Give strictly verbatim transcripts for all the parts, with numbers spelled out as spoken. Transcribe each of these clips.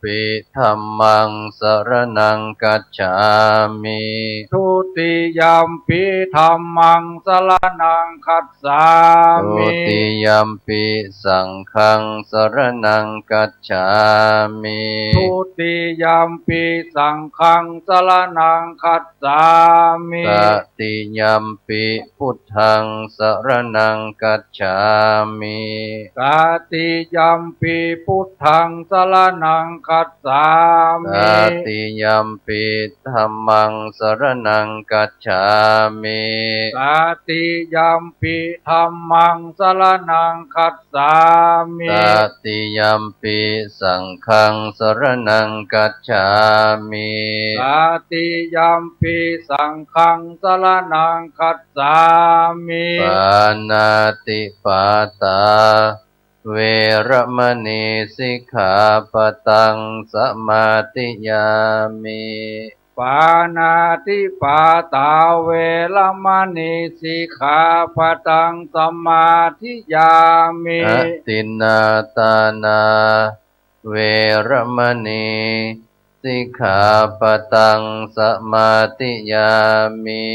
Dutiyampi dhammaṃ saraṇaṃ gacchāmi. Dutiyampi dhammaṃ saraṇaṃ gacchāmi. Dutiyampi saṅghaṃ saraṇaṃ gacchāmi. Dutiyampi saṅghaṃ saraṇaṃ gacchāmi. Tatiyampi buddhaṃ saraṇaṃ gacchāmi. Tatiyampi buddhaṃ saraṇaṃ gacchāmi. Tatiyampi dhammaṃ saraṇaṃ gacchāmi. Tatiyampi dhammaṃ saraṇaṃ gacchāmi. Tatiyampi saṅghaṃ saraṇaṃ gacchāmi. Tatiyampi saṅghaṃ saraṇaṃ gacchāmi. Pāṇātipātā veramaṇī sikkhāpadaṃ samādiyāmi. Pāṇātipātā veramaṇī sikkhāpadaṃ samādiyāmi. Adinnādānā veramaṇī sikkhāpadaṃ samādiyāmi.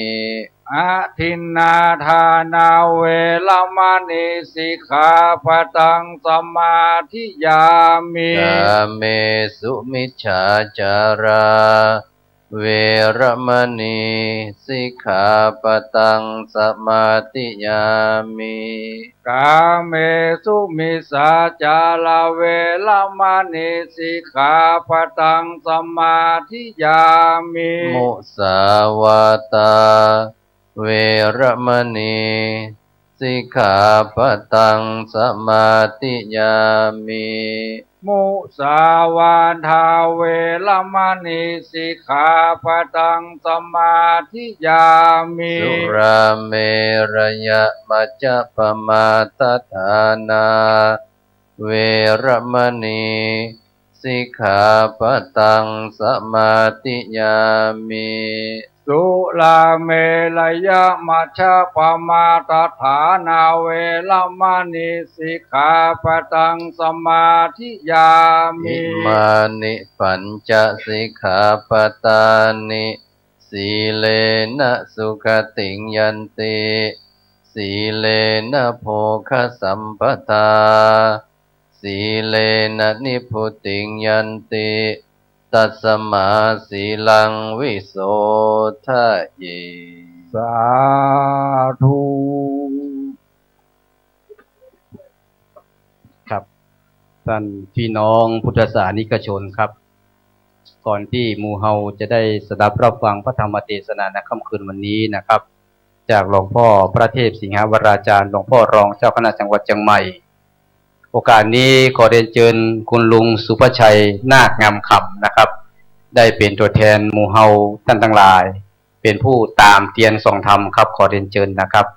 Adinnādānā veramaṇī sikkhāpadaṃ samādiyāmi. Kāmesumicchācārā veramaṇī sikkhāpadaṃ samādiyāmi. Kāmesumicchācārā veramaṇī sikkhāpadaṃ samādiyāmi. Musāvādā veramaṇī sikkhāpadaṃ samādiyāmi. Musāvādā veramaṇī sikkhāpadaṃ samādiyāmi. Surāmerayamajjapamādaṭṭhānā veramaṇī sikkhāpadaṃ samādiyāmi. Surāmerayamajjapamādaṭṭhānā veramaṇī sikkhāpadaṃ samādiyāmi. Imāni pañca sikkhāpadāni. Sīlena sugatiṃ yanti, sīlena bhogasampadā, sīlena nibbutiṃ yanti, tasmā sīlaṃ visodhaye. สาธุ ครับ ต้านพี่น้องพุทธศาสนิกชนครับ ก่อนตี้หมู่เฮาจะได้สดับรับฟังพระธรรมเทศนาในค่ำคืนวันนี้นะครับ จากหลวงพ่อพระเทพสิงหวราจารย์ หลวงพ่อรองเจ้าคณะจังหวัดเชียงใหม่ โอกาสนี้ขอเรียนเชิญคุณลุงสุภชัย นาคงามคำนะครับ ได้เป๋นตั๋วแทนหมู่เฮาต้านตังหลาย เป๋นผู้ต๋ามเตียนส่องธรรมครับ ขอเรียนเชิญนะครับ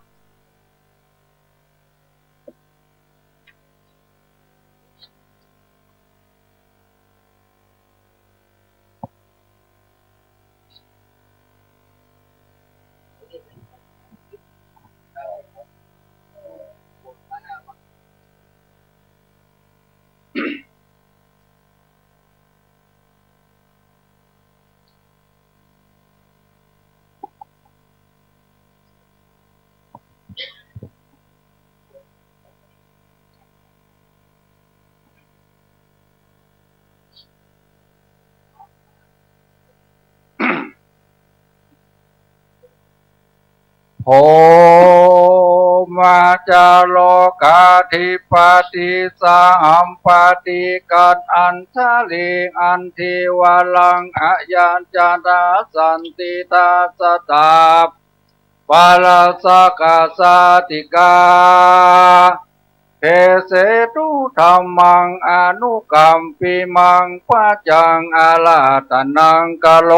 พรหมจาโรกาธิปติ สหัมปติ กัณอัญชลี อันธิวารัง อยัญชนะ สันติทัสสะ สัพพะราชกสาติกา เทเสตุธัมมัง อนุกัมปิมัง ปัจจังอาราธนัง กะโร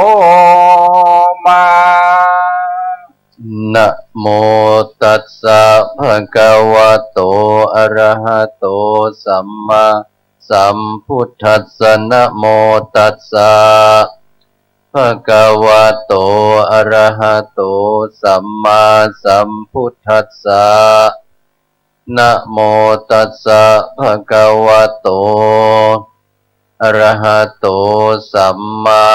มา Namo tassa bhagavato arahato sammāsambuddhassa. Namo tassa bhagavato arahato sammāsambuddhassa. Namo tassa bhagavato อะระหะโต สัมมา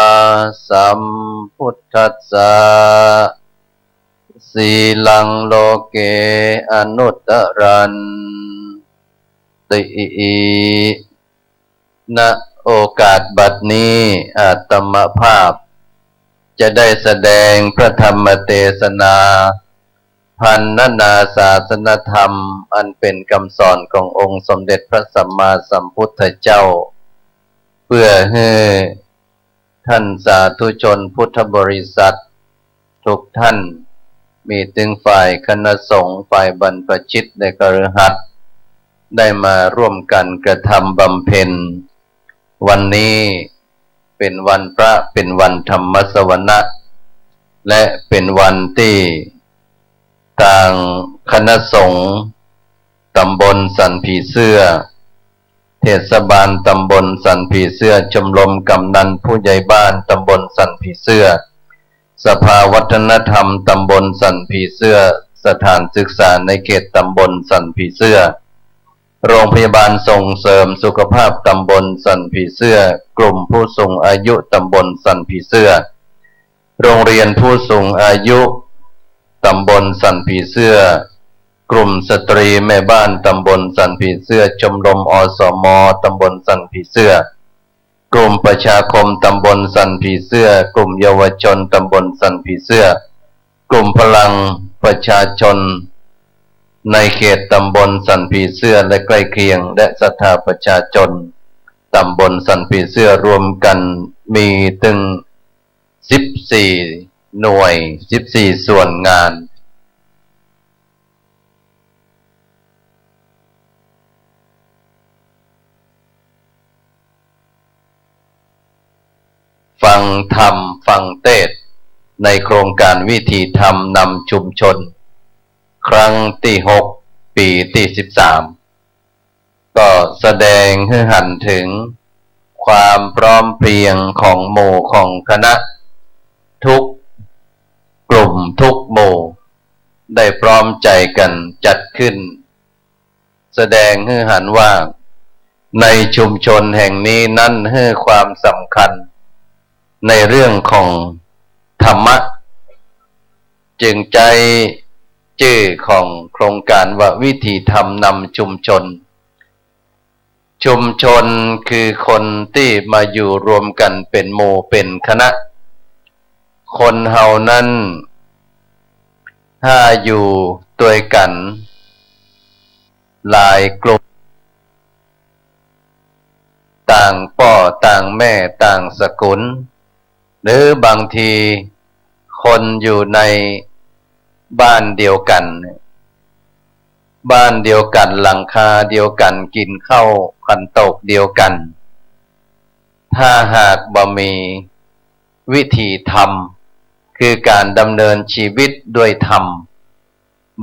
สัมพุทธัสสะ สีลัง โลเก อนุตตรันติ ณ โอกาสบัดนี้ อาตมาภาพจะได้แสดงพระธรรมเตสนา พรรณนาศาสนธรรม อันเป๋นกำสอนขององค์สมเด็จพระสัมมาสัมพุทธเจ้า เปื้อหื้อ ท่านสาธุชนพุทธบริษัททุกท่าน มีตึงฝ่ายคณะสงฆ์ ฝ่ายบรรพชิต และคฤหัสถ์ ได้มาร่วมกันกระทำบำเพ็ญ วันนี้เป๋นวันพระ เป๋นวันธรรมสวนะ และเป๋นวันตี้ ตางคณะสงฆ์ตำบลสันผีเสื้อ เทศบาลตำบลสันผีเสื้อ ชมรมกำนันผู้ใหญ่บ้านตำบลสันผีเสื้อ สภาวัฒนธรรมตำบลสันผีเสื้อ สถานศึกษาในเขตตำบลสันผีเสื้อ โรงพยาบาลส่งเสริมสุขภาพตำบลสันผีเสื้อ กลุ่มผู้สูงอายุตำบลสันผีเสื้อ โรงเรียนผู้สูงอายุตำบลสันผีเสื้อ กลุ่มสตรีแม่บ้านตำบลสันผีเสื้อ ชมรม อสม ตำบลสันผีเสื้อ กลุ่มประชาคมตำบลสันผีเสื้อ กลุ่มเยาวชนตำบลสันผีเสื้อ กลุ่มพลังประชาชนในเขตตำบลสันผีเสื้อและใกล้เคียง และศรัทธาประชาชนตำบลสันผีเสื้อ รวมกันมีตึงสิบสี่หน่วย สิบสี่ส่วนงาน ฟังธรรม ฟังเตสน์ ในโครงการวิถีธรรมนำชุมชน ครั้งตี้หก ปี๋ตี้สิบสาม ก็แสดงหื้อหันเถิงความพร้อมเพรียงของหมู่ของคณะ ทุกกลุ่มทุกหมู่ ได้พร้อมใจ๋กั๋นจัดขึ้น แสดงหื้อหันว่า ในชุมชนแห่งนี้นั้นหื้อความสำคัญในเรื่องของธรรมะ จึงใจ๊จื้อของโครงการว่าวิถีธรรมนำชุมชน ชุมชนคือคนตี้มาอยู่รวมกั๋นเป๋นหมู่เป๋นคณะ คนเฮานั้น ถ้าอยู่ตวยกั๋นหลายกลุ่ม ต่างป้อต่างแม่ต่างสกุล หรือบางทีคนอยู่ในบ้านเดียวกั๋น บ้านเดียวกั๋น หลังคาเดียวกั๋น กิ๋นข้าวขันโตกเดียวกั๋น ถ้าหากบ่มีวิถีธรรม คือก๋านดำเนินชีวิตด้วยธรรม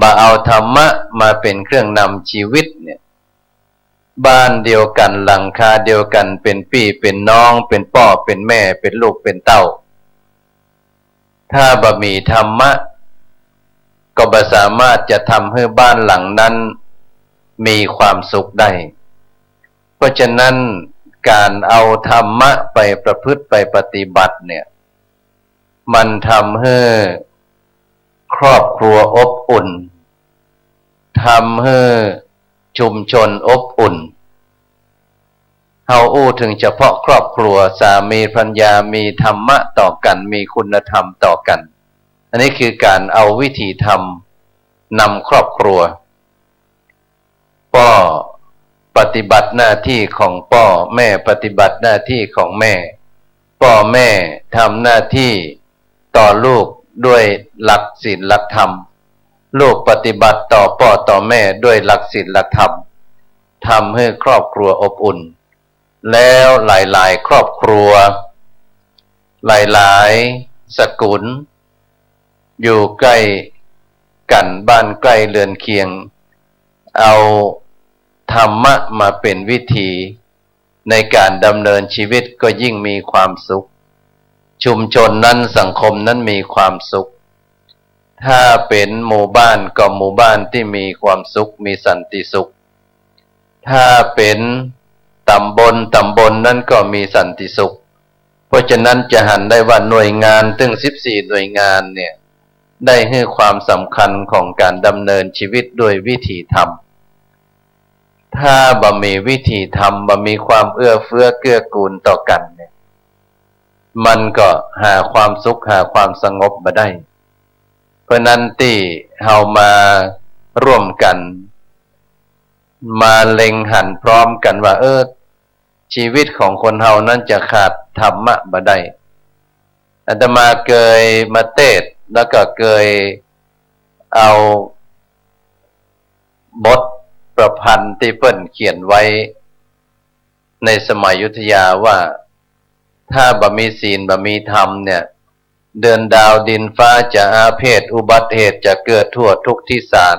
บ่เอาธรรมะมาเป๋นเครื่องนำชีวิตเนี่ย บ้านเดียวกั๋น หลังคาเดียวกั๋น เป๋นปี้เป๋นน้อง เป๋นป้อเป๋นแม่ เป๋นลูกเป๋นเต้า ถ้าบ่มีธรรมะ ก็บ่สามารถจะทำหื้อบ้านหลังนั้นมีความสุขได้ เพราะฉะนั้นก๋านเอาธรรมะไปประพฤติไปปฏิบัติเนี่ย มันทำหื้อครอบครัวอบอุ่น ทำหื้อชุมชนอบอุ่น เฮาอู้เถิงเฉพาะครอบครัว สามีภรรยามีธรรมะต่อกั๋น มีคุณธรรมต่อกั๋น อันนี้คือก๋านเอาวิถีธรรมนำครอบครัว ป้อปฏิบัติหน้าตี้ของป้อ แม่ปฏิบัติหน้าตี้ของแม่ ป้อแม่ทำหน้าตี้ต่อลูกด้วยหลักศีลหลักธรรม ลูกปฏิบัติต่อป้อต่อแม่ด้วยหลักศีลหลักธรรม ทำหื้อครอบครัวอบอุ่น แล้วหลายๆ ครอบครัว หลายๆ สกุล อยู่ใก้กั๋น บ้านใก้เรือนเคียง เอาธรรมะมาเป๋นวิถีในก๋านดำเนินชีวิต ก็ยิ่งมีความสุข ชุมชนนั้น สังคมนั้นมีความสุข ถ้าเป๋นหมู่บ้านก็หมู่บ้านตี้มีความสุข มีสันติสุข ถ้าเป๋น ต๋ำบล ต๋ำบลนั้นก็มีสันติสุข เพราะฉะนั้นจะหันได้ว่าหน่วยงานตึงสิบสี่หน่วยงานเนี่ย ได้หื้อความสำคัญของก๋านดำเนินชีวิตด้วยวิถีธรรม ถ้าบ่มีวิถีธรรม บ่มีความเอื้อเฟื้อเกื้อกูลต่อกั๋นเนี่ย มันก็หาความสุขหาความสงบบ่ได้ เพราะนั้นตี้เฮามาร่วมกั๋น มาเล็งหันพร้อมกั๋นว่า เออ ชีวิตของคนเฮานั้นจะขาดธรรมะบ่ได้ อาตมาเกยมาเตสน์ แล้วก็เกยเอาบทประพันธ์ตี้เปิ้นเขียนไว้ในสมัยอยุธยาว่า ถ้าบ่มีศีลบ่มีธรรมเนี่ย เดือนดาวดินฟ้าจะอาเพศ อุบัติเหตุจะเกิดทั่วทุกทิศสาร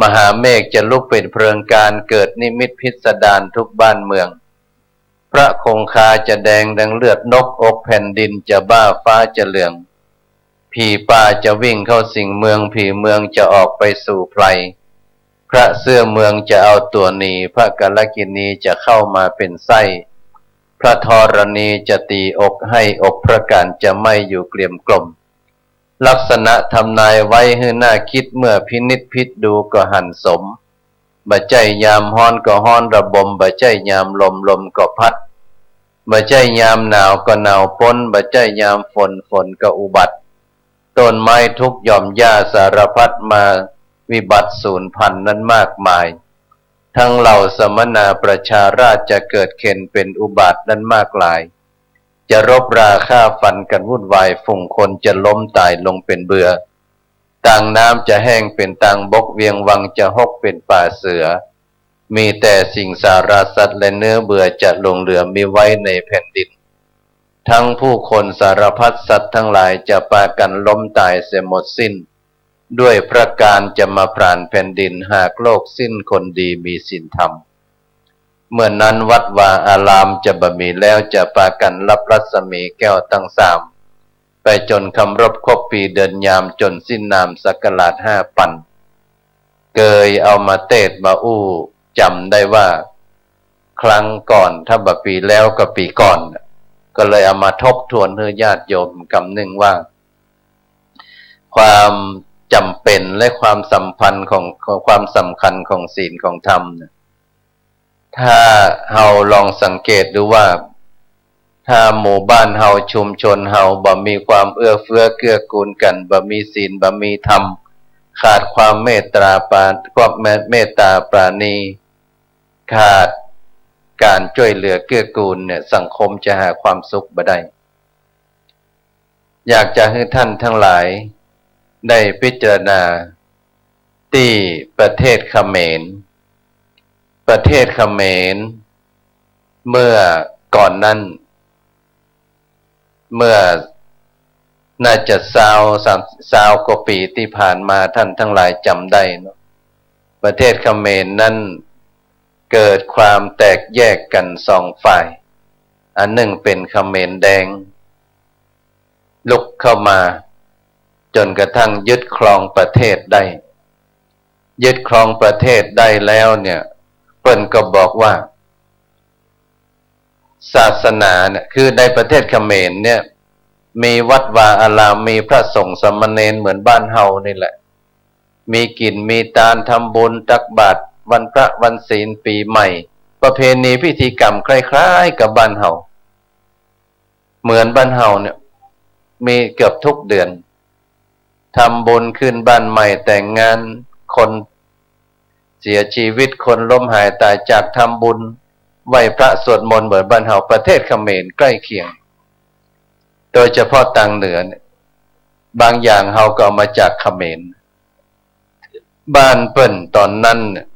มหาเมฆจะลุกเป๋นเพลิงกาฬ เกิดนิมิตพิสดารทุกบ้านเมือง พระคงคาจะแดงดังเลือดนก อกแผ่นดินจะบ้าฟ้าจะเหลือง ผีป่าจะวิ่งเข้าสิงเมือง ผีเมืองจะออกไปสู่ไพร พระเสื้อเมืองจะเอาตั๋วหนี พระกาลกิณีจะเข้ามาเป๋นไส้ พระธรณีจะตี๋อกไห้ อกพระกาฬจะไหม้อยู่เกรียมกล่อม ลักษณะทำนายไว้หื้อน่าคิด เมื่อพินิจพิจดูก็หันสม บ่ใจ้ยามฮ้อนก็ฮ้อนระบม บ่ใจ้ยามลม ลมก็พัด บ่ใจ้ยามหนาวก็หนาวป๊น บ่ใจ้ยามฝน ฝนก็อุบัติ ต้นไม้ทุกหย่อมหญ้าสารพัดมา วิบัติสูญพันธุ์นั้นมากมาย ทั้งเหล่าสมณาประชาราษฎร์จะเกิดเข็ญเป๋นอุบาทนั้นมากหลาย จะรบราฆ่าฟันกั๋นวุ่นวาย ฝูงคนจะล้มต๋ายลงเป๋นเบื่อ ตางน้ำจะแห้งเป๋นตางบก เวียงวังจะฮกเป๋นป่าเสือ มีแต่สิงสาราสัตว์และเนื้อเบื่อจะหลงเหลือมีไว้ในแผ่นดิน ทั้งผู้คนสารพัดสัตว์ทั้งหลายจะปากั๋นล้มต๋ายเสียหมดสิ้น ด้วยพระกาฬจะมาผลาญแผ่นดิน หากโลกสิ้นคนดีมีศีลธรรม เมื่อนั้นวัดวาอารามจะบ่มีแล้ว จะปากั๋นรับรัศมีแก้วตังสาม ไปจ๋นครบรอบครบปีเดือนยาม จ๋นสิ้นนามศักราชห้าปัน เกยเอามาเตสน์มาอู้จ๋ำได้ว่า ครั้งก่อน ถ้าบ่ปีแล้วก็ปีก่อน ก็เลยเอามาทบทวนหื้อญาติโยมกำนึ่งว่า ความจ๋ำเป๋นและความสัมพันธ์ของ ของความสำคัญของศีลของธรรมเนี่ย ถ้าเฮาลองสังเกตดูว่า ถ้าหมู่บ้านเฮาชุมชนเฮาบ่มีความเอื้อเฟื้อเกื้อกูลกั๋น บ่มีศีล บ่มีธรรม ขาดความเมตตาปรา- ความเม- เมตตาปราณี ขาดก๋านจ้วยเหลือเกื้อกูลเนี่ย สังคมจะหาความสุขบ่ได้ อยากจะหื้อท่านทั้งหลายได้พิจารณาตี้ประเทศเขมร ประเทศเขมร เมื่อก่อนนั้น เมื่อน่าจะซาว สาม- ซาวกว่าปีตี้ผ่านมา ท่านทั้งหลายจ๋ำได้เนาะ ประเทศเขมรนั้นเกิดความแตกแยกกั๋นสองฝ่าย อันนึ่งเป๋นเขมรแดง ลุกเข้ามาจ๋นกระทั่งยึดครองประเทศได้ ยึดครองประเทศได้แล้วเนี่ย เปิ้นก็บอกว่า ศาสนาเนี่ย คือในประเทศเขมรเนี่ย มีวัดวาอาราม มีพระสงฆ์สามเณรเหมือนบ้านเฮานี่แหละ มีกิ๋นมีตาน ทำบุญตักบาตรวันพระวันศีลปี๋ใหม่ ประเพณีพิธีกรรมคล้ายๆ กับบ้านเฮา เหมือนบ้านเฮาเนี่ย มีเกือบทุกเดือน ทำบุญขึ้นบ้านใหม่ แต่งงาน คนเสียชีวิต คนล้มหายต๋ายจาก ทำบุญ ไหว้พระสวดมนต์เหมือนบ้านเฮา ประเทศเขมรใกล้เคียง โดยเฉพาะตางเหนือเนี่ย บางอย่างเฮาก็เอามาจากเขมร บ้านเปิ้นต๋อนนั้นเนี่ย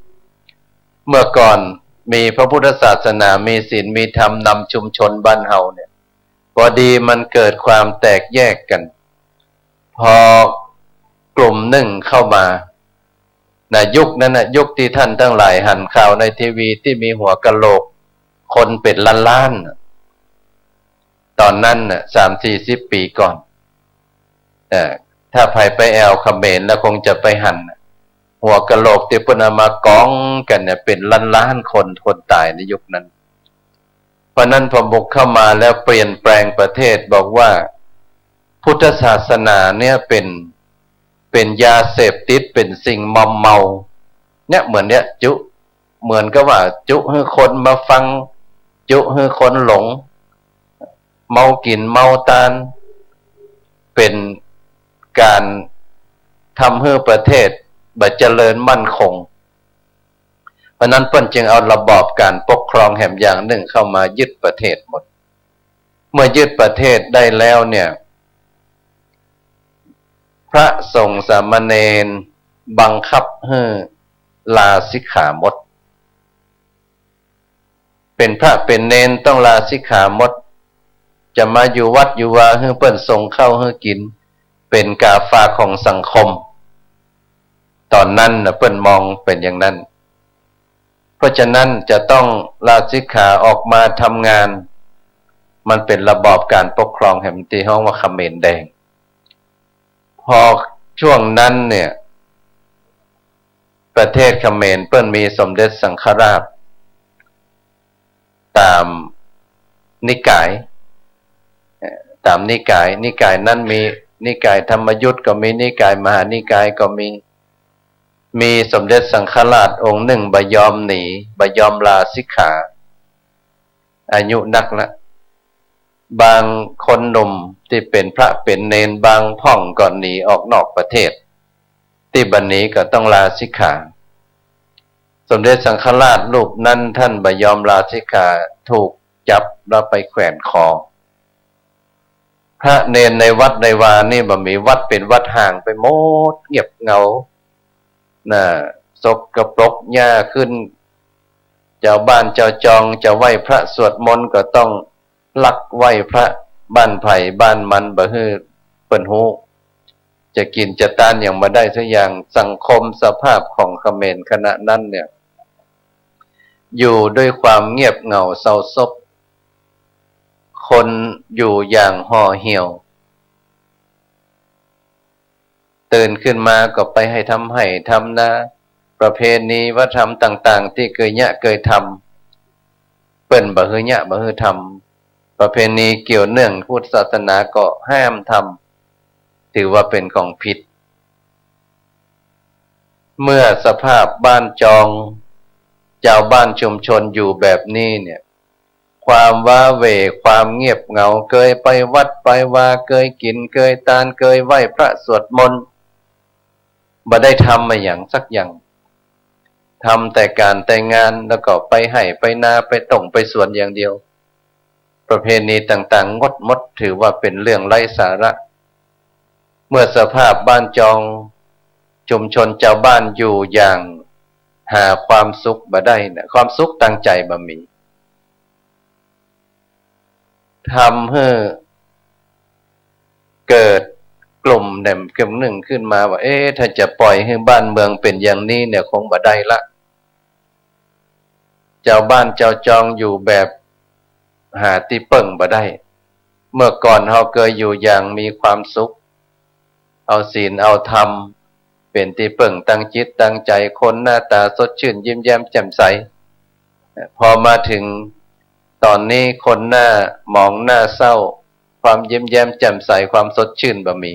เมื่อก่อนมีพระพุทธศาสนา มีศีล มีธรรมนำชุมชนบ้านเฮาเนี่ย พอดีมันเกิดความแตกแยกกั๋น พอกลุ่มนึ่งเข้ามา นะ ยุคนั้นนะ ยุคตี้ท่านตังหลายหันข่าวในทีวีตี้มีหัวกะโหลกคนเป๋นล้านๆ น่ะ ต๋อนนั้นน่ะ สามสี่สิบปี๋ก่อน เอ่อ ถ้าใผไปแอ่วเขมรแล้วคงจะไปหันน่ะ หัวกะโหลกตี้เปิ้นเอามากองกั๋นเนี่ย เป๋นล้านๆ คน คนต๋ายในยุคนั้น ราะนั้นพอบุกเข้ามาแล้วเปลี่ยนแปลงประเทศ บอกว่าพุทธศาสนาเนี่ยเป็น เป็นยาเสพติด เป็นสิ่งมอมเมา เนี่ยเหมือนเนี่ยจุ เหมือนกับว่าจุหื้อคนมาฟัง จุหื้อคนหลง เมากิ๋นเมาตาน เป็นก๋านทำหื้อประเทศบ่เจริญมั่นคง เพราะนั้นเปิ้นจึงเอาระบอบก๋านปกครองแหมอย่างนึ่งเข้ามายึดประเทศหมด เมื่อยึดประเทศได้แล้วเนี่ย พระสงฆ์สามเณรบังคับหื้อลาสิกขาหมด เป็นพระเป็นเณรต้องลาสิกขาหมด จะมาอยู่วัดอยู่วาหื้อเปิ้นส่งข้าวหื้อกิ๋น เป็นก๋าฝากของสังคม ต๋อนนั้นน่ะเปิ้นมองเป็นอย่างนั้น เพราะฉะนั้นจะต้องลาสิกขาออกมาทำงาน มันเป็นระบอบก๋านปกครองแหมตี้ฮ้องว่าเขมรแดง พอช่วงนั้นเนี่ย ประเทศเขมรเปิ้นมีสมเด็จสังฆราช ต๋ามนิกาย เอ่อ ต๋ามนิกาย นิกายนั้นมีนิกายธรรมยุตก็มี นิกายมหานิกายก็มี มีสมเด็จสังฆราชองค์นึ่งบ่ยอมหนี บ่ยอมลาสิกขา อายุนักละ บางคนหนุ่มตี้เป็นพระเป็นเณร บางพ่องก็หนีออกนอกประเทศ ตี้บ่หนีก็ต้องลาสิกขา สมเด็จสังฆราชรูปนั้นต้านบ่ยอมลาสิกขา ถูกจับแล้วไปแขวนคอ พระเณรในวัดในวานี่บ่มี วัดเป๋นวัดฮ้างไปหมด เงียบเหงา น่ะ สกปรก หญ้าขึ้น จาวบ้านจาวจองจะไหว้พระสวดมนต์ก็ต้องลักไหว้พระ บ้านใผบ้านมัน บ่หื้อเปิ้นฮู้ จะกิ๋นจะตานหยังบ่ได้สักอย่าง สังคมสภาพของเขมรขณะนั้นเนี่ย อยู่ด้วยความเงียบเหงาเศร้าซบ คนอยู่อย่างห่อเหี่ยว ตื่นขึ้นมาก็ไปไฮ่ทำไฮ่ทำนา ประเพณีวัฒนธรรมต่างๆ ตี้เกยเยียะเกยทำ เปิ้นบ่หื้อเยียะบ่หื้อทำ ประเพณีเกี่ยวเนื่องพุทธศาสนาก็ห้ามทำ ถือว่าเป๋นของผิด เมื่อสภาพบ้านจอง จาวบ้านชุมชนอยู่แบบนี้เนี่ย ความว้าเหว่ ความเงียบเหงา เกยไปวัดไปวา เกยกิ๋นเกยตาน เกยไหว้พระสวดมนต์ บ่ได้ทำอะหยังสักอย่าง ทำแต่ก๋านแต่งาน แล้วก็ไปไฮ่ไปนา ไปต้งไปสวนอย่างเดียว ประเพณีต่างๆ งดหมด ถือว่าเป๋นเรื่องไร้สาระ เมื่อสภาพบ้านจอง ชุมชนจาวบ้านอยู่อย่างหาความสุขบ่ได้น่ะ ความสุขตางใจ๋บ่มี ทำหื้อเกิดกลุ่มแหนมกลุ่มนึ่งขึ้นมาว่า เอ๊ะ ถ้าจะปล่อยหื้อบ้านเมืองเป๋นอย่างนี้เนี่ย คงบ่ได้ละ จาวบ้านจาวจองอยู่แบบหาตี้เปิ้งบ่ได้ เมื่อก่อนเฮาเกยอยู่อย่างมีความสุข เอาศีลเอาธรรมเป๋นตี้เปิ้งตางจิตตางใจ๋ คนหน้าต๋าสดชื่นยิ้มแย้มแจ่มใส พอมาเถิงต๋อนนี้คนหน้าหมองหน้าเศร้า ความยิ้มแย้มแจ่มใส ความสดชื่นบ่มี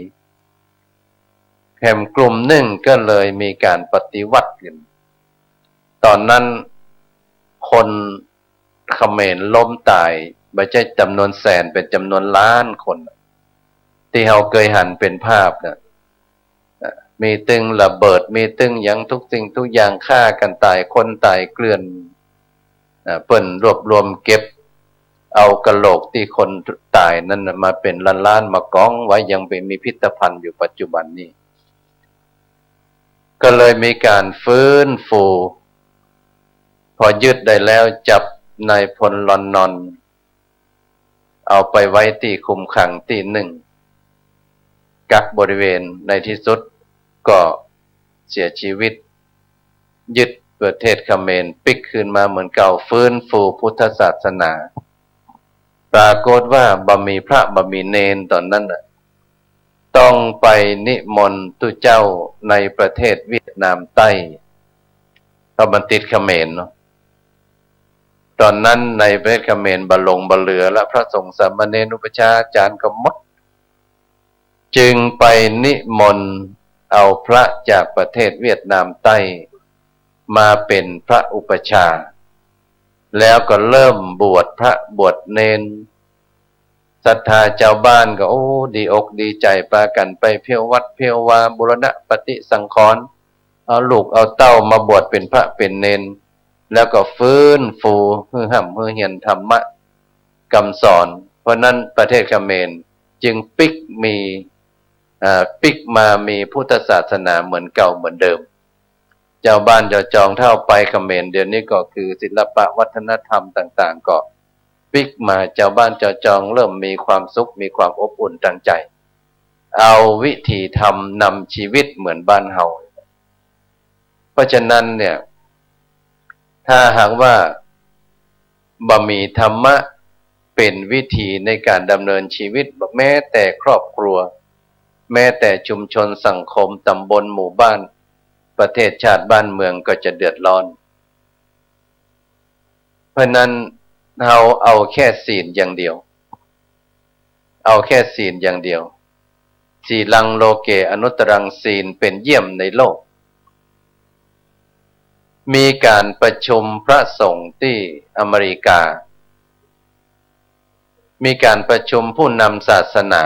แหมกลุ่มนึ่งก็เลยมีก๋านปฏิวัติขึ้น ต๋อนนั้นคนเขมรล้มต๋าย บ่ใจ้จ๋ำนวนแสน เป๋นจ๋ำนวนล้านคน ตี้เฮาเกยหันเป๋นภาพน่ะ มีตึงระเบิด มีตึงหยังทุกสิ่งทุกอย่าง ฆ่ากั๋นต๋าย คนต๋ายเกลื่อน อ่า เปิ้นรวบรวมเก็บเอากะโหลกตี้คนต๋ายนั้นน่ะมาเป๋นล้านๆ มากองไว้ ยังไปมีพิพิธภัณฑ์อยู่ปัจจุบันนี้ ก็เลยมีก๋านฟื้นฟู พอยึดได้แล้วจับนายพลลอนนอน เอาไปไว้ตี้คุมขังตี้นึ่ง กักบริเวณ ในที่สุดก็เสียชีวิต ยึดประเทศเขมรปิ๊กคืนมาเหมือนเก่า ฟื้นฟูพุทธศาสนา ปรากฏว่าบ่มีพระบ่มีเณรต๋อนนั้นน่ะ ต้องไปนิมนต์ตุ๊เจ้าในประเทศเวียดนามใต้ เพราะมันติดเขมรเนาะ ต๋อนนั้นในประเทศเขมรบ่หลงบ่เหลือละ พระสงฆ์สามเณรอุปัชฌาย์อาจ๋ารย์ก็หมด จึงไปนิมนต์เอาพระจากประเทศเวียดนามใต้มาเป๋นพระอุปัชฌาย์ แล้วก็เริ่มบวชพระบวชเณร ศรัทธาจาวบ้านก็ โอ้ ดีอกดีใจ๋ ปากั๋นไปเที่ยววัดเที่ยววา บูรณปฏิสังขรณ์ เอาลูกเอาเต้ามาบวชเป๋นพระเป๋นเณร แล้วก็ฟื้นฟูหื้อฮ่ำหื้อเฮียนธรรมะกำสอน เพราะนั้นประเทศเขมรจึงปิ๊กมี อ่า ปิ๊กมามีพุทธศาสนาเหมือนเก่าเหมือนเดิม จาวบ้านจาวจอง ถ้าเอาไปเขมรเดี๋ยวนี้ก็คือศิลปะวัฒนธรรมต่างๆ ก็ปิ๊กมา จาวบ้านจาวจองเริ่มมีความสุข มีความอบอุ่นตางใจ๋ เอาวิถีธรรมนำชีวิตเหมือนบ้านเฮา เพราะฉะนั้นเนี่ย ถ้าหากว่าบ่มีธรรมะเป๋นวิถีในก๋านดำเนินชีวิต แม้แต่ครอบครัว แม้แต่ชุมชนสังคม ต๋ำบล หมู่บ้าน ประเทศชาติบ้านเมืองก็จะเดือดร้อน เพราะนั้นเฮาเอาแค่ศีลอย่างเดียว เอาแค่ศีลอย่างเดียว สีลังโลเกอนุตตรัง ศีลเป๋นเยี่ยมในโลก มีก๋านประชุมพระสงฆ์ตี้อเมริกา มีก๋านประชุมผู้นำศาสนา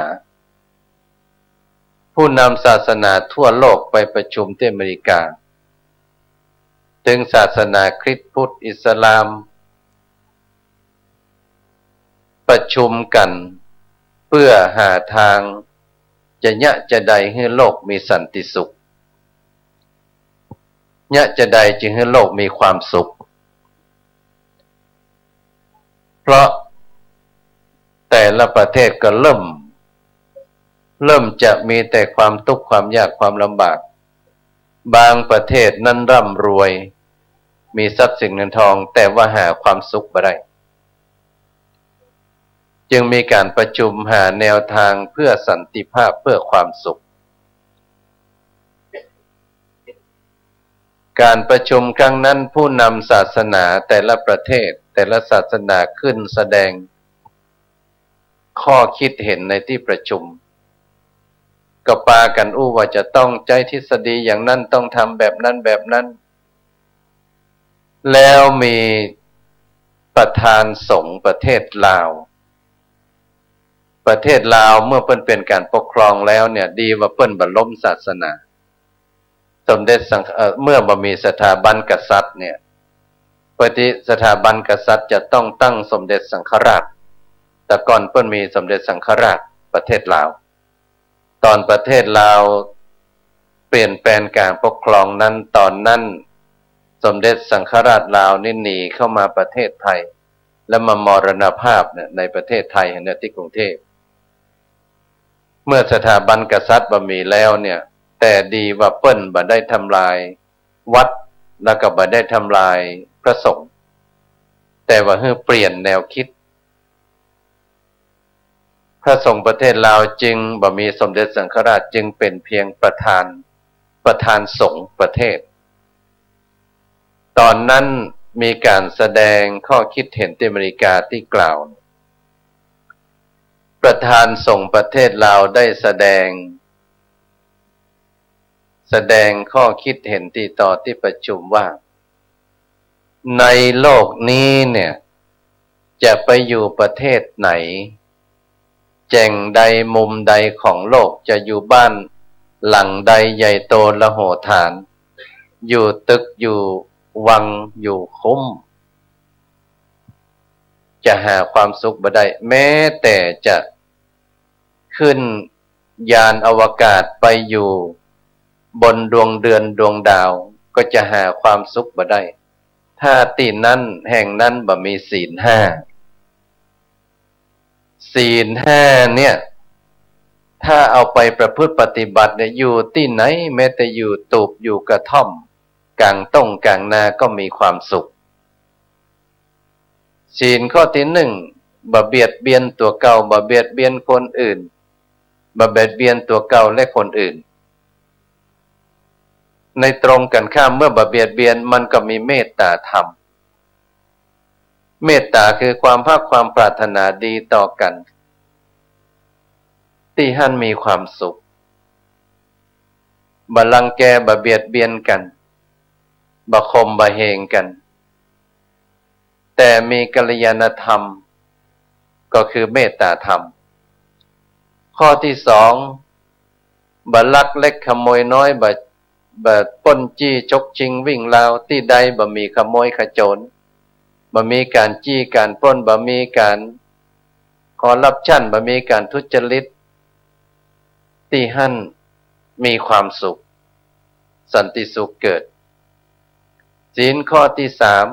ผู้นำศาสนาทั่วโลกไปประชุมตี้อเมริกา ตึงศาสนาคริสต์ พุทธ อิสลาม ประชุมกั๋นเพื่อหาตางจะเยียะจาใดหื้อโลกมีสันติสุข เยียะจาใดจึงหื้อโลกมีความสุข เพราะแต่ละประเทศก็เริ่ม เริ่มจะมีแต่ความตุ๊กข์ความยากความลำบาก บางประเทศนั้นร่ำรวย มีทรัพย์สินเงินทอง แต่ว่าหาความสุขบ่ได้ จึงมีก๋านประชุมหาแนวตางเพื่อสันติภาพ เพื่อความสุข ก๋านประชุมครั้งนั้น ผู้นำศาสนาแต่ละประเทศ แต่ละศาสนาขึ้นแสดงข้อคิดเห็นในตี้ประชุม ก็ปากั๋นอู้ว่าจะต้องใจ๊ทฤษฎีอย่างนั้น ต้องทำแบบนั้นแบบนั้น แล้วมีประธานสงฆ์ประเทศลาว ประเทศลาวเมื่อเปิ้นเปลี่ยนก๋านปกครองแล้วเนี่ย ดีว่าเปิ้นบ่ล้มศาสนา สมเด็จสัง เอ่อ เมื่อบ่มีสถาบันกษัตริย์เนี่ย ปกติสถาบันกษัตริย์จะต้องตั้งสมเด็จสังฆราช แต่ก่อนเปิ้นมีสมเด็จสังฆราชประเทศลาว ต๋อนประเทศลาวเปลี่ยนแปลงก๋านปกครองนั้น ต๋อนนั้นสมเด็จสังฆราชลาวนี่หนีเข้ามาประเทศไทย แล้วมามรณภาพเนี่ยในประเทศไทยเนี่ย ตี้กรุงเทพฯ เมื่อสถาบันกษัตริย์บ่มีแล้วเนี่ย แต่ดีว่าเปิ้นบ่ได้ทำลายวัด แล้วก็บ่ได้ทำลายพระสงฆ์ แต่ว่าหื้อเปลี่ยนแนวคิด พระสงฆ์ประเทศลาวจึงบ่มีสมเด็จสังฆราช จึงเป๋นเพียงประธาน ประธานสงฆ์ประเทศ ต๋อนนั้นมีก๋านแสดงข้อคิดเห็นตี้อเมริกาตี้กล่าว ประธานสงฆ์ประเทศลาวได้แสดง แสดงข้อคิดเห็นตี้ต่อตี้ประชุมว่า ในโลกนี้เนี่ย จะไปอยู่ประเทศไหน แจ่งใดมุมใดของโลก จะอยู่บ้านหลังใดใหญ่โตมโหฬาร อยู่ตึกอยู่วังอยู่คุ้ม จะหาความสุขบ่ได้ แม้แต่จะขึ้นยานอวกาศไปอยู่บนดวงเดือนดวงดาว ก็จะหาความสุขบ่ได้ ถ้าตี้นั้นแห่งนั้นบ่มีศีลห้า ศีลห้าเนี่ย ถ้าเอาไปประพฤติปฏิบัติเนี่ย อยู่ตี้ไหน แม้แต่อยู่ตูบอยู่กระท่อม ก๋างต้งก๋างนาก็มีความสุข ศีลข้อตี้หนึ่ง บ่เบียดเบียนตั๋วเก่า บ่เบียดเบียนคนอื่น บ่เบียดเบียนตั๋วเก่าและคนอื่น ในตรงกั๋นข้าม เมื่อบ่เบียดเบียน มันก็มีเมตตาธรรม เมตต๋าคือความฮักความปรารถนาดีต่อกั๋น ตี้หั้นมีความสุข บ่รังแก บ่เบียดเบียนกั๋น บ่ข่ม บ่เหงกั๋น แต่มีกัลยาณธรรม ก็คือเมตต๋าธรรม ข้อตี้สอง บ่ลักเล็กขโมยน้อย บ่ บ่ปล้นจี้ฉกชิงวิ่งราว ตี้ใดบ่มีขโมยขโจร บ่มีก๋านจี้ก๋านปล้น บ่มีก๋านคอร์รัปชัน บ่มีก๋านทุจริต ตี้หั้นมีความสุข สันติสุขเกิด ศีลข้อตี้สาม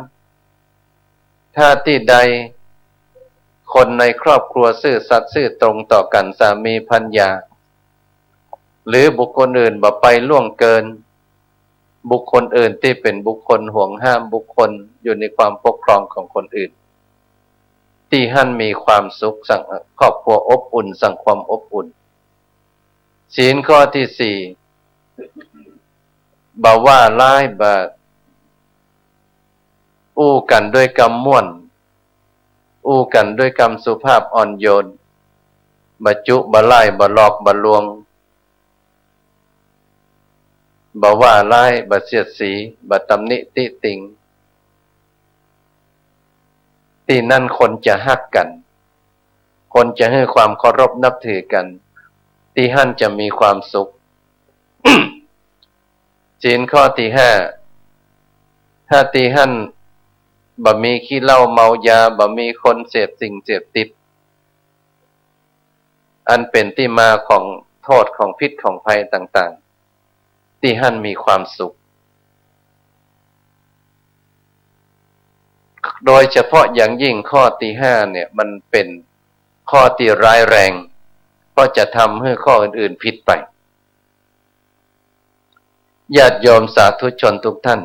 ถ้าตี้ใดคนในครอบครัวซื่อสัตย์ซื่อตรงต่อกั๋น สามีภรรยา หรือบุคคลอื่นบ่ไปล่วงเกินบุคคลอื่นตี้เป๋นบุคคลห่วงห้าม บุคคลอยู่ในความปกครองของคนอื่น ตี้หั้นมีความสุข สัง- ครอบครัวอบอุ่น สังคมอบอุ่น ศีลข้อตี้สี่ บ่ว่าร้าย บ่อู้กั๋นด้วยกำม่วน อู้กั๋นด้วยกำสุภาพอ่อนโยน บ่จุบ่ไล่ บ่หลอกบ่ลวง บ่ว่าร้าย บ่เสียดสี บ่ตำหนิติติง ตี้นั้นคนจะฮักกั๋น คนจะหื้อความเคารพนับถือกั๋น ตี้หั้นจะมีความสุข ศีลข้อตี้ห้า ถ้าตี้หั้นบ่มีขี้เหล้าเมายา บ่มีคนเสพสิ่งเสพติด อันเป๋นตี้มาของโทษของพิษของภัยต่างๆ ตี้หั้นมีความสุข โดยเฉพาะอย่างยิ่งข้อตี้ห้าเนี่ย มันเป๋นข้อตี้ร้ายแรง เพราะจะทำหื้อข้ออื่นๆ ผิดไป ญาติโยมสาธุชนทุกท่าน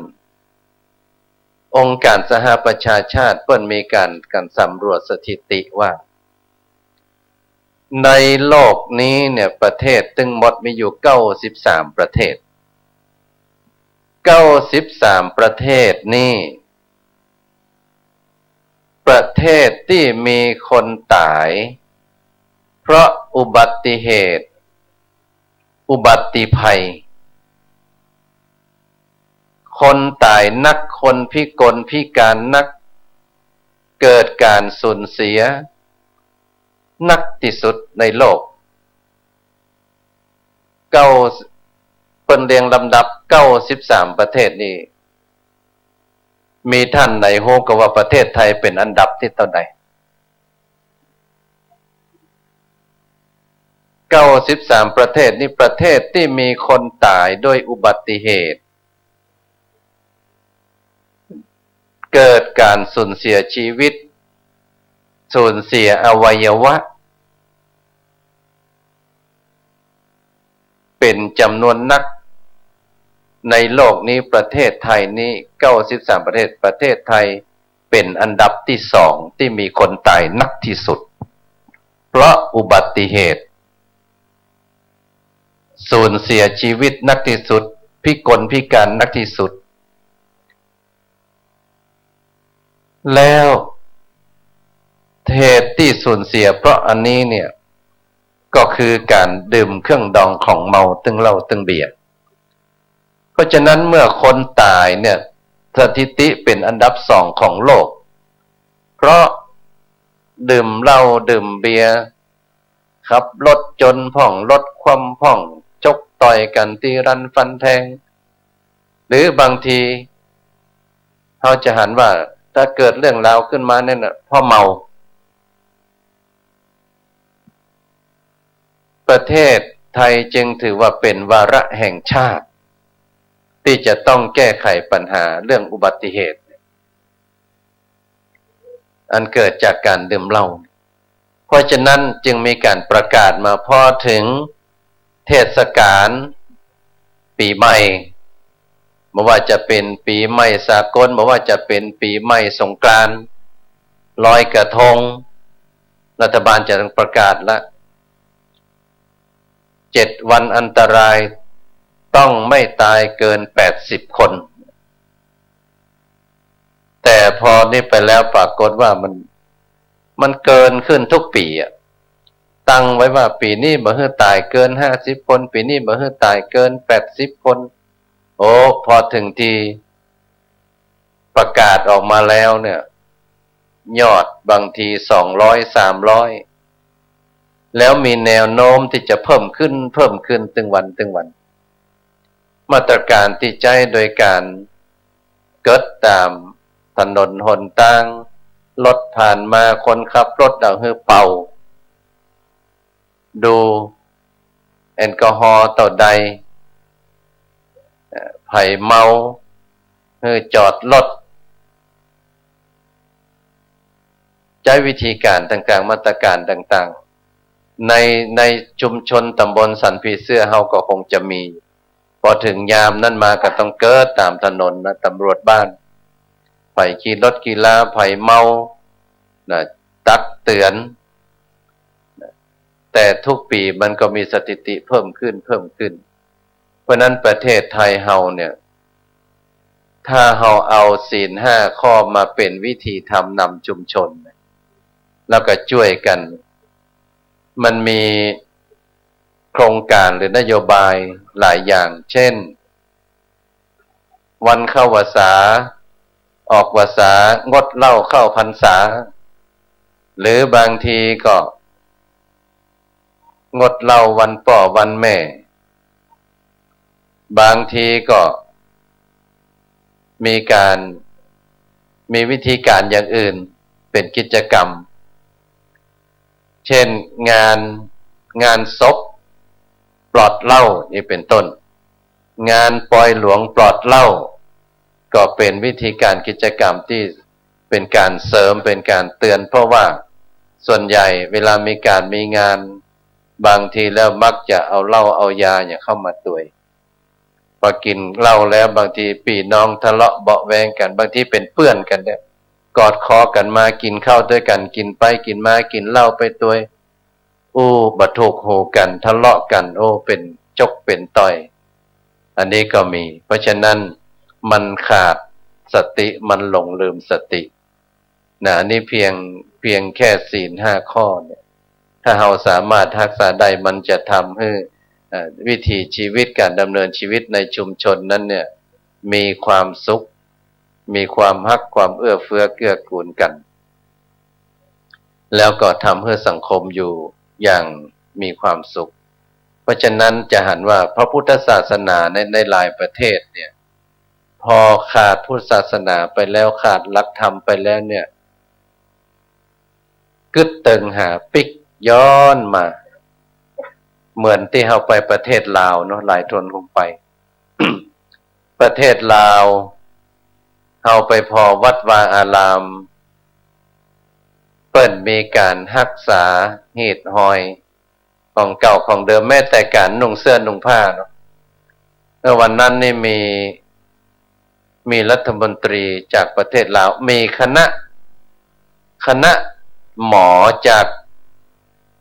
องค์การสหประชาชาติเปิ้นมีก๋าน ก๋านสำรวจสถิติว่า ในโลกนี้เนี่ย ประเทศตึงหมดมีอยู่เก้าสิบสามประเทศ เก้าสิบสามประเทศนี่ ประเทศตี้มีคนต๋ายเพราะอุบัติเหตุ อุบัติภัย คนต๋ายนัก คนพิกลพิการนัก เกิดก๋านสูญเสียนักตี้สุดในโลก เก้า เปิ้นเรียงลำดับเก้าสิบสามประเทศนี่ มีท่านไหนฮู้ก่อว่าประเทศไทยเป๋นอันดับตี้เต้าใด เก้าสิบสามประเทศนี่ ประเทศตี้มีคนต๋ายด้วยอุบัติเหตุ เกิดก๋านสูญเสียชีวิต สูญเสียอวัยวะ เป๋นจ๋ำนวนนัก ในโลกนี้ประเทศไทยนี้ เก้าสิบสามประเทศ ประเทศไทยเป๋นอันดับตี้สองตี้มีคนต๋ายนักตี้สุด เพราะอุบัติเหตุ สูญเสียชีวิตนักตี้สุด พิกลพิการนักตี้สุด แล้วเหตุตี้สูญเสียเพราะอันนี้เนี่ย ก็คือก๋านดื่มเครื่องดองของเมา ตึงเหล้าตึงเบียร์ เพราะฉะนั้นเมื่อคนต๋ายเนี่ย สถิติเป๋นอันดับสองของโลก เพราะดื่มเหล้าดื่มเบียร์ ขับรถจ๋นพ่อง รถคว่ำพ่อง ชกต่อยกั๋น ตี๋รันฟันแทง หรือบางทีเฮาจะหันว่าถ้าเกิดเรื่องราวขึ้นมาเนี่ยนะ เพราะเมา ประเทศไทยจึงถือว่าเป๋นวาระแห่งชาติ ตี้จะต้องแก้ไขปัญหาเรื่องอุบัติเหตุ อันเกิดจากก๋านดื่มเหล้า เพราะฉะนั้นจึงมีก๋านประกาศมา พอเถิงเทศกาลปี๋ใหม่ บ่ว่าจะเป๋นปี๋ใหม่สากล บ่ว่าจะเป๋นปี๋ใหม่สงกรานต์ ลอยกระทง รัฐบาลจะต้องประกาศละ เจ็ดวันอันตราย ต้องไม่ตายเกินแปดสิบคน แต่พอนี้ไปแล้วปรากฏว่ามัน มันเกินขึ้นทุกปีอะ ตั้งไว้ว่าปี๋นี้บ่หื้อต๋ายเกินห้าสิบคน ปี๋นี้บ่หื้อต๋ายเกินแปดสิบคน โอ้ พอเถิงตี้ประกาศออกมาแล้วเนี่ย ยอดบางทีสองร้อย สามร้อย แล้วมีแนวโน้มตี้จะเพิ่มขึ้น เพิ่มขึ้นตึงวันตึงวัน มาตรการตี้ใจ๊โดยก๋านเกิดต๋ามถนนหนตาง รถผ่านมาคนขับรถเอาหื้อเป่า ดูแอลกอฮอล์เต้าใด เอ่อ ใผเมาหื้อจอดรถ ใจ๊วิธีก๋านต่างๆ มาตรก๋านต่างๆ ใน ในชุมชนต๋ำบลสันผีเสื้อเฮาก็คงจะมี พอเถิงยามนั้นมาก็ต้องเกิดต๋ามถนนนะ ตำรวจบ้าน ใผขี่รถขี่ลา ใผเมานะ ตักเตือนนะ แต่ทุกปี๋มันก็มีสถิติเพิ่มขึ้น เพิ่มขึ้น เพราะฉะนั้นประเทศไทยเฮาเนี่ย ถ้าเฮาเอาศีลห้าข้อมาเป๋นวิธีธรรมนำชุมชน แล้วก็จ้วยกั๋น มันมีโครงก๋านหรือนโยบายหลายอย่าง เช่น วันเข้าพรรษา ออกพรรษางดเหล้าเข้าพรรษา หรือบางทีก็งดเหล้าวันป้อวันแม่ บางทีก็มีก๋าน มีวิธีก๋านอย่างอื่นเป๋นกิจกรรม เช่น งาน งานศพปลอดเหล้านี่เป๋นต้น งานปอยหลวงปลอดเหล้า ก็เป๋นวิธีก๋านกิจกรรมตี้เป๋นก๋านเสริม เป๋นก๋านเตือน เพราะว่าส่วนใหญ่เวลามีก๋านมีงาน บางทีแล้วมักจะเอาเหล้าเอายาอย่างเข้ามาตวย พอกิ๋นเหล้าแล้วบางทีปี้น้องทะเลาะเบาะแว้งกั๋น บางทีเป๋นเปื้อนกั๋นเนี่ย กอดคอกั๋นมากิ๋นข้าวตวยกั๋น กิ๋นไปกิ๋นมากิ๋นเหล้าไปตวย อู้ บ่ถูกหูกั๋น ทะเลาะกั๋น โอ้ เป๋นจกเป๋นต่อย อันนี้ก็มี เพราะฉะนั้นมันขาดสติ มันหลงลืมสติ นะ อันนี้เพียง เพียงแค่ศีลห้าข้อเนี่ย ถ้าเฮาสามารถฮักษาได้ มันจะทำหื้อ เอ่อ วิถีชีวิต ก๋านดำเนินชีวิตในชุมชนนั้นเนี่ย มีความสุข มีความฮัก ความเอื้อเฟื้อเกื้อกูลกั๋น แล้วก็ทำหื้อสังคมอยู่อย่างมีความสุข เพราะฉะนั้นจะหันว่าพระพุทธศาสนาใน ในหลายประเทศเนี่ย พอขาดพุทธศาสนาไปแล้ว ขาดหลักธรรมไปแล้วเนี่ย กึ๊ดเติงหาปิ๊กย้อนมา เหมือนตี้เฮาไปประเทศลาวเนาะ หลายท่านคงไป ประเทศลาว เฮาไปผ่อวัดวาอาราม เปิ้นมีก๋านฮักษาหีดหอย ของเก่าของเดิม แม้แต่ก๋านนุ่งเสื้อนุ่งผ้าเนาะ เมื่อวันนั้นนี่มี มีรัฐมนตรีจากประเทศลาว มีคณะ คณะหมอจาก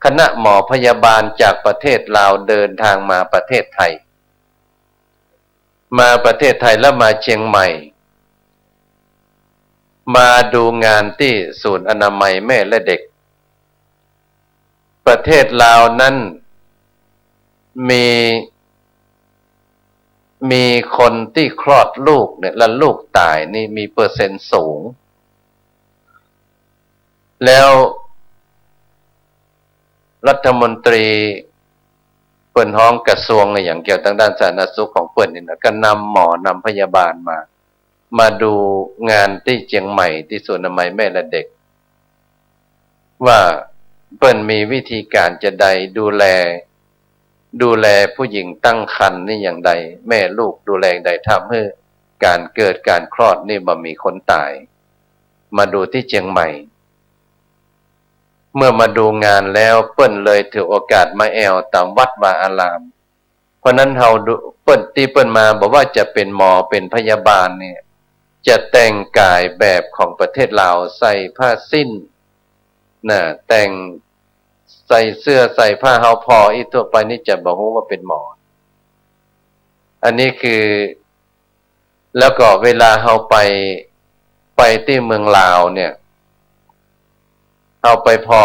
คณะหมอพยาบาลจากประเทศลาวเดินทางมาประเทศไทย มาประเทศไทยแล้วมาเชียงใหม่ มาดูงานตี้ศูนย์อนามัยแม่และเด็ก ประเทศลาวนั้นมี มีคนตี้คลอดลูกเนี่ย แล้วลูกต๋ายนี่มีเปอร์เซ็นต์สูง แล้วรัฐมนตรีเปิ้นฮ้องกระทรวงอะหยังเกี่ยวตางด้านสาธารณสุขของเปิ้นนี่นะ ก็นำหมอนำพยาบาลมา มาดูงานตี้เจียงใหม่ตี้ศูนย์อนามัยแม่และเด็ก ว่าเปิ้นมีวิธีก๋านจะใดดูแล ดูแลผู้หญิงตั้งครรภ์นี่อย่างใด แม่ลูกดูแลอย่างใด ทำหื้อก๋านเกิดก๋านคลอดนี่บ่มีคนต๋าย มาดูตี้เจียงใหม่ เมื่อมาดูงานแล้วเปิ้นเลยถือโอกาสมาแอ่วต๋ามวัดวาอาราม เพราะนั้นเฮาดู เปิ้น ตี้เปิ้นมาบ่ว่าจะเป๋นหมอเป๋นพยาบาลเนี่ย จะแต่งก๋ายแบบของประเทศลาว ใส่ผ้าสิ้น น่ะ แต่ง ใส่เสื้อใส่ผ้า เฮาผ่ออี้ทั่วไปนี่จะบ่ฮู้ว่าเป๋นหมอ อันนี้คือ แล้วก็เวลาเฮาไป ไปตี้เมืองลาวเนี่ย เฮาไปผ่อ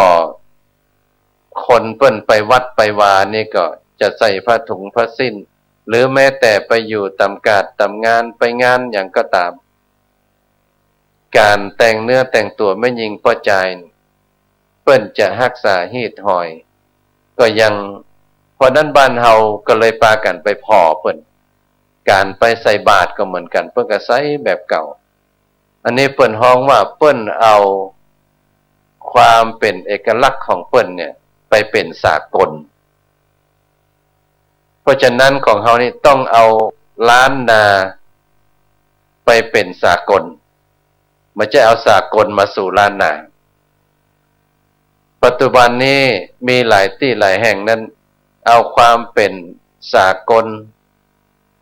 คนเปิ้นไปวัดไปวานี่ก็จะใส่ผ้าถุงผ้าสิ้น หรือแม้แต่ไปอยู่ต๋ามก๋าดต๋ามงานไปงานหยังก็ต๋าม ก๋านแต่งเนื้อแต่งตั๋วแม่ญิงป้อจาย เปิ้นจะฮักษาฮีตฮอย ก็ยัง เพราะนั้นบ้านเฮาก็เลยปากั๋นไปผ่อเปิ้น ก๋านไปใส่บาตรก็เหมือนกั๋น เปิ้นก็ใส่แบบเก่า อันนี้เปิ้นฮ้องว่าเปิ้นเอาความเป๋นเอกลักษณ์ของเปิ้นเนี่ยไปเป๋นสากล เพราะฉะนั้นของเฮานี่ต้องเอาล้านนาไปเป๋นสากล บ่ใจ้เอาสากลมาสู่ล้านนา ปัจจุบันนี้มีหลายตี้หลายแห่งนั้น เอาความเป๋นสากล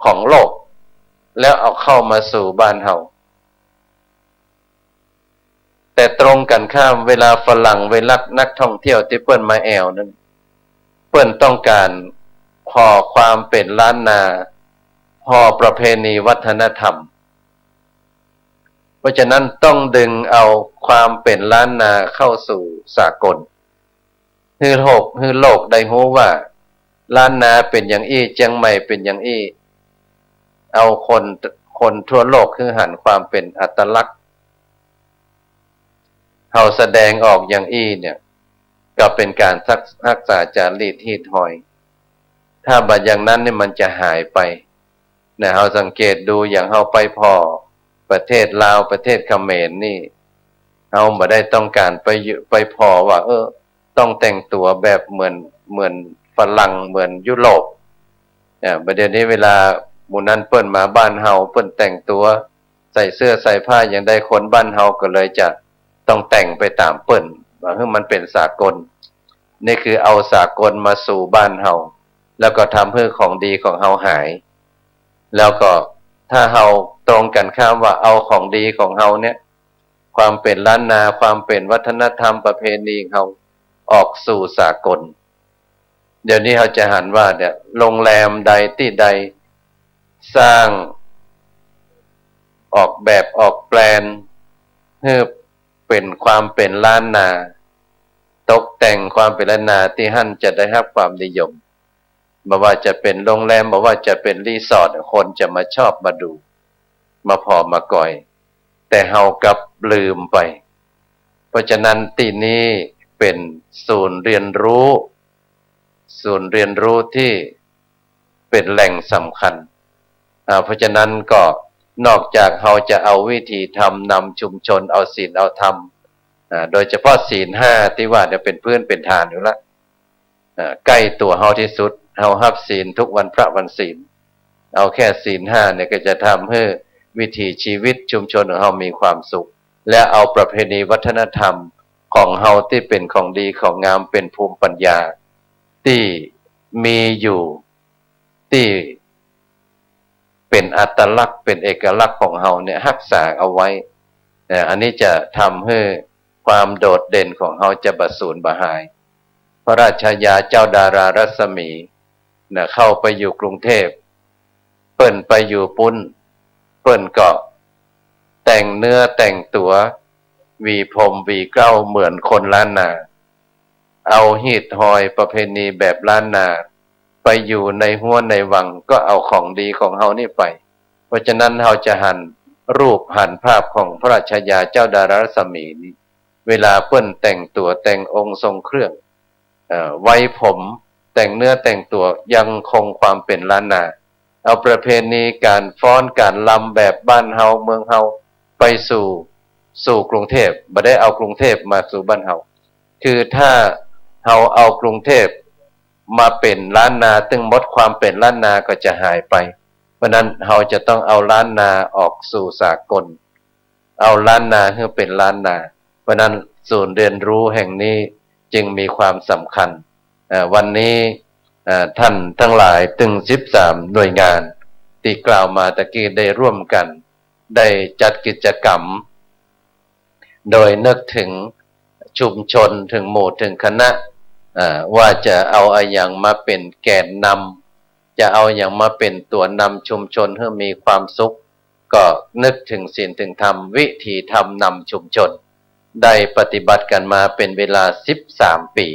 ของโลก แล้วเอาเข้ามาสู่บ้านเฮา แต่ตรงกั๋นข้าม เวลาฝรั่ง เวลานักท่องเที่ยวตี้เปิ้นมาแอ่วนั้น เปิ้นต้องก๋านผ่อความเป๋นล้านนา ผ่อประเพณีวัฒนธรรม เพราะฉะนั้นต้องดึงเอาความเป๋นล้านนาเข้าสู่สากล หื้อโลก หื้อโลกได้ฮู้ว่าล้านนาเป๋นอย่างอี้ เจียงใหม่เป๋นอย่างอี้ เอาคน คนทั่วโลกหื้อหันความเป๋นอัตลักษณ์ เฮาแสดงออกอย่างอี้เนี่ย ก็เป๋นก๋านฮัก ฮักษาจารีตฮีตฮอย ถ้าบ่อย่างนั้นนี่มันจะหายไป นะ เฮาสังเกตดูอย่างเฮาไปผ่อประเทศลาว ประเทศเขมรนี่ เฮาบ่ได้ต้องก๋านไปอยู่ ไปผ่อว่า เออ ต้องแต่งตั๋วแบบเหมือน เหมือนฝรั่ง เหมือนยุโรป เนี่ย บ่าเดี๋ยวนี้เวลาหมู่นั้นเปิ้นมาบ้านเฮา เปิ้นแต่งตั๋ว ใส่เสื้อใส่ผ้าอย่างใด คนบ้านเฮาก็เลยจะต้องแต่งไปต๋ามเปิ้น ว่าหื้อมันเป๋นสากล นี่คือเอาสากลมาสู่บ้านเฮา แล้วก็ทำหื้อของดีของเฮาหาย แล้วก็ถ้าเฮาตรงกั๋นข้ามว่าเอาของดีของเฮาเนี่ย ความเป๋นล้านนา ความเป๋นวัฒนธรรมประเพณีของเฮาออกสู่สากล เดี๋ยวนี้เฮาจะหันว่าเนี่ย โรงแรมใดตี้ใดสร้าง ออกแบบออกแปลนหื้อเป๋นความเป๋นล้านนา ตกแต่งความเป๋นล้านนา ตี้หั้นจะได้ฮับความนิยม บ่ว่าจะเป๋นโรงแรม บ่ว่าจะเป๋นรีสอร์ท คนจะมาชอบมาดู มาผ่อมากอย แต่เฮากลับลืมไป เพราะฉะนั้นตี้นี้เป๋นศูนย์เรียนรู้ ศูนย์เรียนรู้ตี้เป๋นแหล่งสำคัญ อ่า เพราะฉะนั้นก็นอกจากเฮาจะเอาวิถีธรรมนำชุมชน เอาศีลเอาธรรม อ่า โดยเฉพาะศีลห้าตี้ว่าเนี่ยเป๋นพื้นเป๋นฐานอยู่ละ อ่า ใก้ตั๋วเฮาตี้สุด เฮาฮับศีลทุกวันพระวันศีล เอาแค่ศีลห้าเนี่ยก็จะทำหื้อวิถีชีวิตชุมชนของเฮามีความสุข และเอาประเพณีวัฒนธรรมของเฮาตี้เป๋นของดีของงาม เป๋นภูมิปัญญาตี้มีอยู่ ตี้เป๋นอัตลักษณ์ เป๋นเอกลักษณ์ของเฮาเนี่ยฮักษาเอาไว้ เอ่อ อันนี้จะทำหื้อความโดดเด่นของเฮาจะบ่สูญบ่หาย พระราชยาเจ้าดารารัศมี นะ เข้าไปอยู่กรุงเทพ เปิ้นไปอยู่ปู๊น เปิ้นก็แต่งเนื้อแต่งตั๋ว หวีผมหวีเกล้าเหมือนคนล้านนา เอาฮีตฮอยประเพณีแบบล้านนา ไปอยู่ในฮั้วในวัง ก็เอาของดีของเฮานี่ไป เพราะฉะนั้นเฮาจะหันรูปหันภาพของพระราชยาเจ้าดารารัศมีนี้ เวลาเปิ้นแต่งตั๋วแต่งองค์ทรงเครื่อง เอ่อ ไว้ผม แต่งเนื้อแต่งตั๋ว ยังคงความเป๋นล้านนา เอาประเพณีก๋านฟ้อนก๋านรำแบบบ้านเฮาเมืองเฮาไปสู่ สู่กรุงเทพ บ่ได้เอากรุงเทพมาสู่บ้านเฮา คือถ้าเฮาเอากรุงเทพมาเป๋นล้านนา ตึงหมดความเป๋นล้านนาก็จะหายไป เพราะนั้นเฮาจะต้องเอาล้านนาออกสู่สากล เอาล้านนาหื้อเป๋นล้านนา เพราะนั้นศูนย์เรียนรู้แห่งนี้จึงมีความสำคัญ เอ่อ วันนี้ เอ่อ ท่านทั้งหลายตึงสิบสามหน่วยงานตี้กล่าวมาตะกี้ได้ร่วมกั๋น ได้จัดกิจกรรม โดยนึกเถิงชุมชน เถิงหมู่ เถิงคณะ เอ่อ ว่าจะเอาอะหยังมาเป๋นแก๋นนำ จะเอาอะหยังมาเป๋นตั๋วนำชุมชนหื้อมีความสุข ก็นึกเถิงศีลเถิงธรรม วิถีธรรมนำชุมชน ได้ปฏิบัติกั๋นมาเป๋นเวลาสิบสามปี๋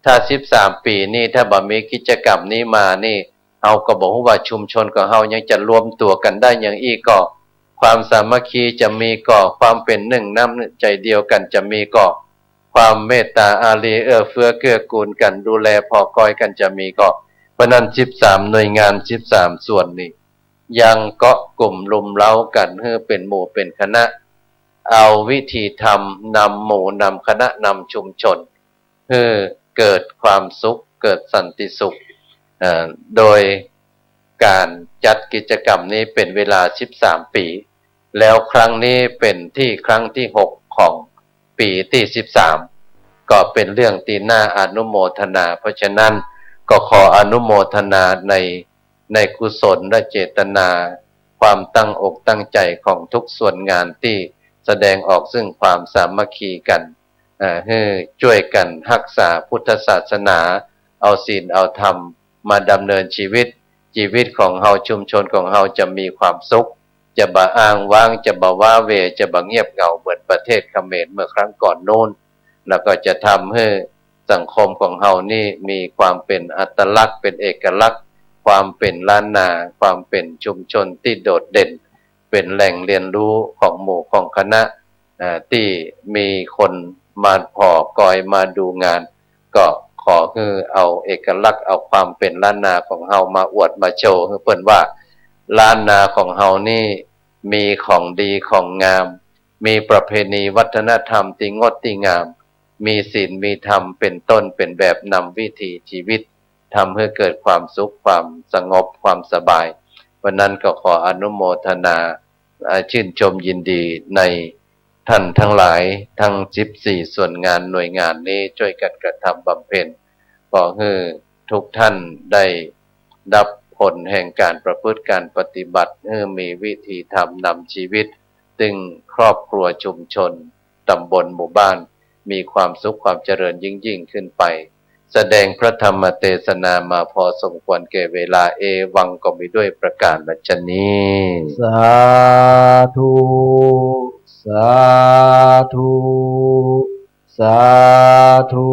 ถ้าสิบสามปี๋นี่ ถ้าบ่มีกิจกรรมนี้มานี่ เฮาก็บ่ฮู้ว่าชุมชนของเฮายังจะรวมตั๋วกั๋นได้อย่างอี้ก่อ ความสามัคคีจะมีก่อ ความเป๋นหนึ่งน้ำใจ๋เดียวกั๋นจะมีก่อ ความเมตต๋าอารีเอื้อเฟื้อเกื้อกูลกั๋น ดูแลผ่อกอยกั๋นจะมีก่อ เพราะนั้นสิบสามหน่วยงาน สิบสามส่วนนี่ ยังเกาะกุ๋มรุมเร้ากั๋นหื้อเป๋นหมู่เป๋นคณะ เอาวิถีธรรมนำหมู่นำคณะนำชุมชน หื้อเกิดความสุข เกิดสันติสุข เอ่อ โดยก๋านจัดกิจกรรมนี้เป๋นเวลาสิบสามปี๋ แล้วครั้งนี้เป๋นตี้ครั้งตี้หกของปี๋ตี้สิบสาม ก็เป๋นเรื่องตี้น่าอนุโมทนา เพราะฉะนั้นก็ขออนุโมทนาใน ในกุศลและเจตนา ความตั้งอกตั้งใจ๋ของทุกส่วนงานตี้แสดงออกซึ่งความสามัคคีกั๋น เอ่อ หื้อจ้วยกั๋นฮักษาพุทธศาสนา เอาศีลเอาธรรมมาดำเนินชีวิต ชีวิตของเฮา ชุมชนของเฮาจะมีความสุข จะบ่อ้างว้าง จะบ่ว้าเหว่ จะบ่เงียบเหงาเหมือนประเทศเขมรเมื่อครั้งก่อนนู้น แล้วก็จะทำหื้อสังคมของเฮานี่มีความเป๋นอัตลักษณ์ เป๋นเอกลักษณ์ ความเป๋นล้านนา ความเป๋นชุมชนตี้โดดเด่น เป๋นแหล่งเรียนรู้ของหมู่ของคณะ อ่า ตี้มีคนมาผ่อกอยมาดูงาน ก็ขอหื้อเอาเอกลักษณ์ เอาความเป๋นล้านนาของเฮามาอวดมาโชว์หื้อเปิ้นว่า ล้านนาของเฮานี่มีของดีของงาม มีประเพณีวัฒนธรรมตี้งดตี้งาม มีศีลมีธรรมเป๋นต้น เป๋นแบบนำวิถีชีวิต ทำหื้อเกิดความสุข ความสงบ ความสบาย เพราะนั้นก็ขออนุโมทนา อ่า ชื่นชมยินดีในท่านทั้งหลาย ทั้งสิบสี่ส่วนงานหน่วยงานนี้จ้วยกั๋นกระทำบำเพ็ญ ขอหื้อทุกท่านได้รับผลแห่งก๋านประพฤติก๋านปฏิบัติ หื้อมีวิถีธรรมนำชีวิต ซึ่งครอบครัว ชุมชน ต๋ำบล หมู่บ้าน มีความสุขความเจริญยิ่งๆ ขึ้นไป แสดงพระธรรมเตสนามาพอสมควรแก่เวลา เอวัง ก็มีด้วยประก๋านฉะนี้ สาธุ สาธุ สาธุ